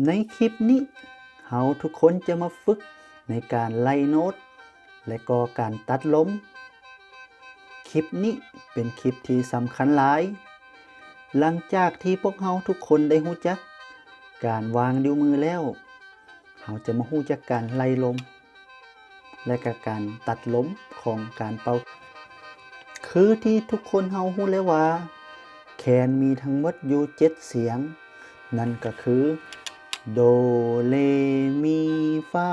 ໃນຄລິບນີ້ ເຮົາທຸກຄົນຈະມາຝຶກໃນການໄລ່ໂນ້ດ ແລະກໍການຕັດລົມ. ຄລິບນີ້ເປັນຄລິບທີ່ສຳຄັນຫຼາຍ. ຫຼັງຈາກທີ່ພວກເຮົາທຸກຄົນໄດ້ຮູ້ຈັກການວາງນິ້ວມືແລ້ວ, ເຮົາຈະມາຮູ້ຈັກການໄລ່ລົມ ແລະກະການຕັດລົມຂອງການເປົ່າ. ຄືທີ່ທຸກຄົນເຮົາຮູ້ແລ້ວວ່າ ແຄນມີທັງໝົດຢູ່ເຈັດສຽງ, ນັ້ນກໍຄື ໂດ ເລ ມີ ຟາ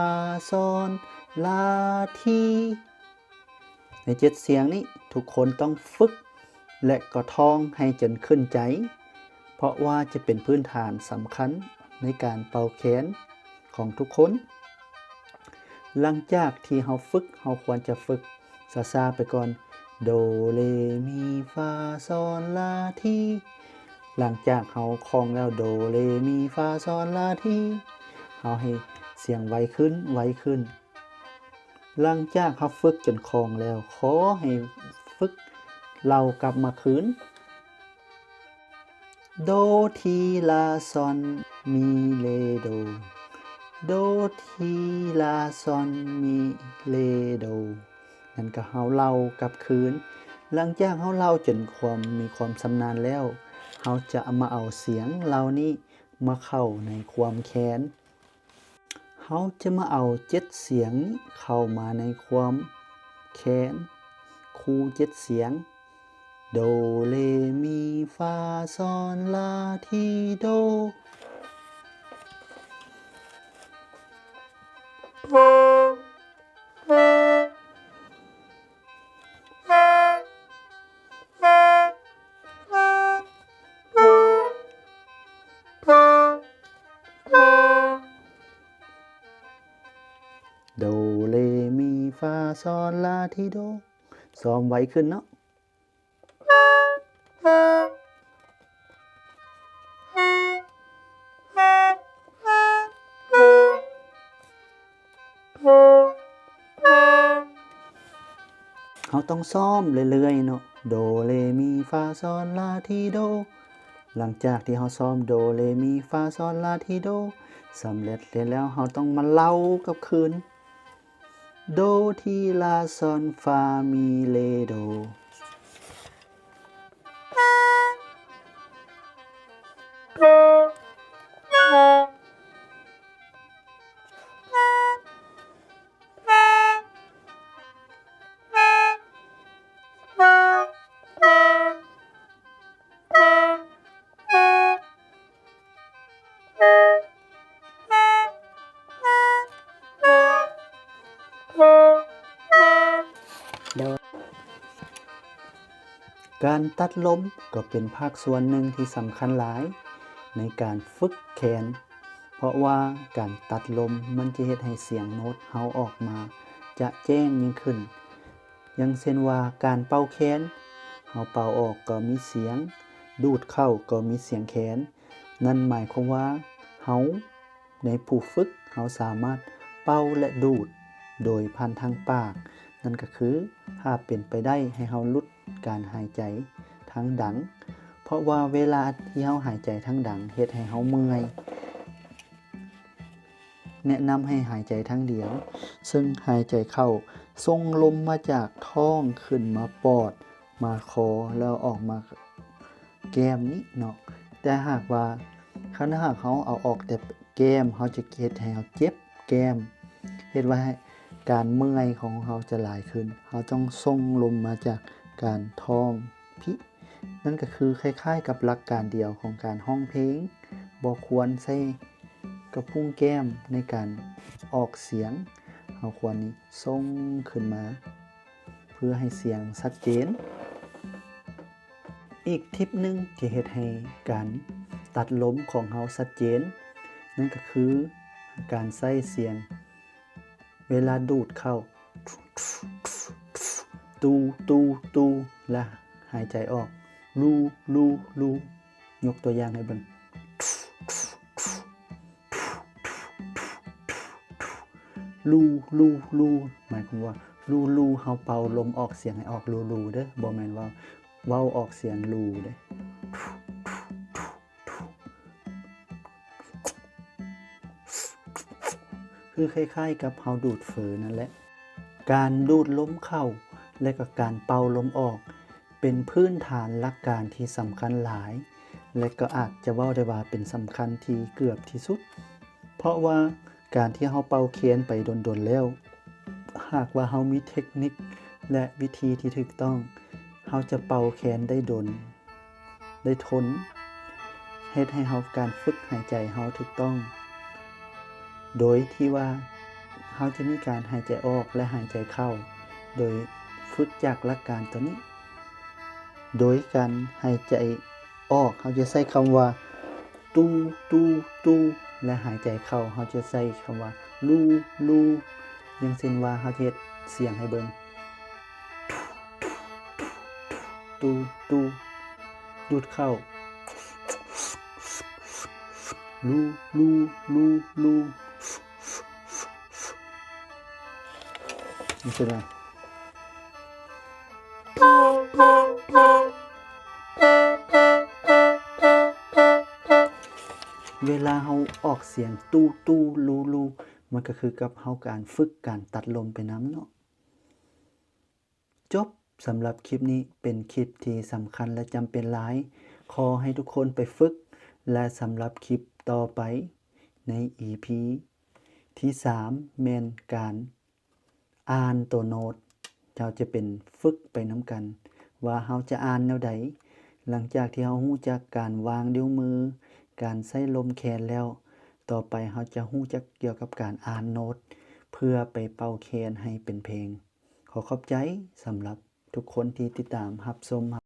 ຊອນ ລາ ທີ. ໃນເຈັດສຽງນີ້ ທຸກຄົນຕ້ອງຝຶກ ແລະກໍທ່ອງໃຫ້ຈົນຂຶ້ນໃຈ, ເພາະວ່າຈະເປັນພື້ນຖານສຳຄັນໃນການເປົ່າແຄນຂອງທຸກຄົນ. ຫຼັງຈາກທີ່ເຮົາຝຶກ, ເຮົາຄວນຈະຝຶກຊ້າໆໄປກ່ອນ, ໂດ ເລ ມີ ຟາ ຊອນ ລາ ທີ. ຫຼັງຈາກເຮົາຄ່ອງແລ້ວ ໂດ ເລ ມີ ຟາ ຊອນ ລາ ທີ, ເຮົາໃຫ້ສຽງໄວຂຶ້ນ, ໄວຂຶ້ນ. ຫຼັງຈາກເຮົາຝຶກຈົນຄ່ອງແລ້ວ, ຂໍໃຫ້ຝຶກເລົ່າກັບມາຄືນ. ໂດ ທີ ລາ ຊອນ ມີ ເລ ໂດ. ໂດ ທີ ລາ ຊອນ ມີ ເລ ໂດ. ນັ້ນກໍເຮົາເລົ່າກັບຄືນ. ຫຼັງຈາກເຮົາເລົ່າຈົນຄວາມ ມີຄວາມຊຳນານແລ້ວ, ເຮົາຈະມາເອົາສຽງເຫຼົ່ານີ້ມາເຂົ້າໃນຄວາມແຄນ. ເຮົາຈະມາເອົາເຈັດສຽງນີ້ເຂົ້າມາໃນຄວາມແຄນຄູ່ເຈັດສຽງ, ໂດ ເລ ມີ ຟາ ຊອນ ລາ ທີ ໂດ. ໂດ ເລ ມີ ຟາ ຊອນ ລາ ທີ ໂດ. ຊ້ອມໄວຂຶ້ນເນາະ. ເຮົາຕ້ອງຊ້ອມເລື້ອຍໆເນາະ, ໂດ ເລ ມີ ຟາ ຊອນ ລາ ທີ ໂດ. ຫຼັງຈາກທີ່ເຮົາຊ້ອມ ໂດ ເລ ມີ ຟາ ຊອນ ລາ ທີ ໂດ ສຳເລັດແລ້ວ, ເຮົາຕ້ອງມາເລົ່າກັບຄືນ. ໂດ ທີ ລາ ຊອນ ຟາ ມີ ເລ ໂດ. ການຕັດລົມກໍເປັນພາກສ່ວນໜຶ່ງທີ່ສຳຄັນຫຼາຍໃນການຝຶກແຄນ, ເພາະວ່າການຕັດລົມມັນຈະເຮັດໃຫ້ສຽງໂນ້ດເຮົາອອກມາຈະແຈ້ງຍິ່ງຂຶ້ນ. ຢ່າງເຊັ່ນວ່າການເປົ່າແຄນ, ເຮົາເປົ່າອອກກໍມີສຽງ, ດູດເຂົ້າກໍມີສຽງແຄນ. ນັ້ນໝາຍຄວາມວ່າເຮົາ ໃນຜູ້ຝຶກ ເຮົາສາມາດເປົ່າ ແລະ ດູດໂດຍຜ່ານທາງປາກ. ນັ້ນກໍຄື ຖ້າເປັນໄປໄດ້ ໃຫ້ເຮົາຫຼຸດການຫາຍໃຈທາງດັງ, ເພາະວ່າເວລາທີ່ເຮົາຫາຍໃຈທາງດັງ ເຮັດໃຫ້ເຮົາເມື່ອຍ. ແນະນຳໃຫ້ຫາຍໃຈທາງດຽວ, ເຊິ່ງຫາຍໃຈເຂົ້າ ສົ່ງລົມມາຈາກທ້ອງຂຶ້ນມາປອດ, ມາຄໍ ແລ້ວອອກມາແກ້ມນີ້ເນາະ. ແຕ່ຫາກວ່າ ຄັນຫາກເຮົາເອົາອອກແຕ່ແກ້ມ, ເຮົາຈະເຮັດໃຫ້ເຮົາເຈັບແກ້ມ, ເຮັດວ່າໃຫ້ການເມື່ອຍຂອງເຮົາຈະຫຼາຍຂຶ້ນ. ເຮົາຕ້ອງສົ່ງລົມມາຈາກການທ້ອງພີ້. ນັ້ນກໍຄືຄ້າຍໆກັບຫຼັກການດຽວຂອງການຮ້ອງເພງ, ບໍ່ຄວນໃຊ້ກະພຸ້ງແກ້ມໃນການອອກສຽງ, ເຮົາຄວນນີ້ສົ່ງຂຶ້ນມາ ເພື່ອໃຫ້ສຽງຊັດເຈນ. ອີກທິບໜຶ່ງທີ່ເຮັດໃຫ້ການຕັດລົມຂອງເຮົາຊັດເຈນ, ນັ້ນກໍຄືການໃຊ້ສຽງ ເວລາດູດເຂົ້າ ຕູ ຕູ ຕູ ແລະ ຫາຍໃຈອອກ ລູ ລູ ລູ. ຍົກຕົວຢ່າງໃຫ້ເບິ່ງ ລູ ລູ ລູ ໝາຍຄວາມວ່າ ລູ ລູ ເຮົາເປົ່າລົມອອກສຽງໃຫ້ອອກ ລູ ລູ ເດີ້, ບໍ່ແມ່ນວ່າເວົ້າອອກສຽງ ລູ ເດີ້. ຄືຄ້າຍໆກັບເຮົາດູດເຝີນັ້ນແຫຼະ. ການດູດລົມເຂົ້າ ແລະກໍການເປົ່າລົມອອກ ເປັນພື້ນຖານຫຼັກການທີ່ສຳຄັນຫຼາຍ ແລະກໍອາດຈະເວົ້າໄດ້ວ່າເປັນສຳຄັນທີ່ເກືອບທີ່ສຸດ. ເພາະວ່າການທີ່ເຮົາເປົ່າແຄນໄປດົນໆແລ້ວ ຫາກວ່າເຮົາມີເທັກນິກ ແລະວິທີທີ່ຖືກຕ້ອງ, ເຮົາຈະເປົ່າແຄນໄດ້ດົນ ໄດ້ທົນ, ເຮັດໃຫ້ເຮົາ ການຝຶກຫາຍໃຈເຮົາຖືກຕ້ອງ ໂດຍທີ່ວ່າເຮົາຈະມີການຫາຍໃຈອອກ ແລະ ຫາຍໃຈເຂົ້າ ໂດຍຝຶກຈາກຫຼັກການຕົວນີ້. ໂດຍການຫາຍໃຈອອກ ເຮົາຈະໃຊ້ຄຳວ່າ ຕູ ຕູ ຕູ ແລະ ຫາຍໃຈເຂົ້າ ເຮົາຈະໃຊ້ຄຳວ່າ ລູ ລູ. ຢ່າງເຊັ່ນວ່າ ເຮົາຈະເຮັດສຽງໃຫ້ເບິ່ງ ຕູ ຕູ ຕູ ດູດເຂົ້າ ລູ ລູ ລູ ລູ ຈັ່ງຊີ້ນະ. ເວລາເຮົາອອກສຽງ ຕູ ຕູ ລູ ລູ ມັນກໍຄືກັບເຮົາການຝຶກການຕັດລົມໄປນຳເນາະ. ຈົບສຳລັບຄລິບນີ້ ເປັນຄລິບທີ່ສຳຄັນ ແລະ ຈຳເປັນຫຼາຍ. ຂໍໃຫ້ທຸກຄົນໄປຝຶກ ແລະ ສຳລັບຄລິບຕໍ່ໄປໃນອີພີທີສາມ ແມ່ນການອ່ານໂຕໂນ້ດ. ເຮົາຈະເປັນຝຶກໄປນຳກັນວ່າເຮົາຈະອ່ານແນວໃດ. ຫຼັງຈາກທີ່ເຮົາຮູ້ຈັກການວາງນິ້ວມື, ການໃຊ້ລົມແຄນແລ້ວ, ຕໍ່ໄປເຮົາຈະຮູ້ຈັກກ່ຽວກັບການອ່ານໂນ້ດ ເພື່ອໄປເປົ່າແຄນໃຫ້ເປັນເພງ. ຂໍຂອບໃຈສຳລັບທຸກຄົນທີ່ຕິດຕາມຮັບຊົມ.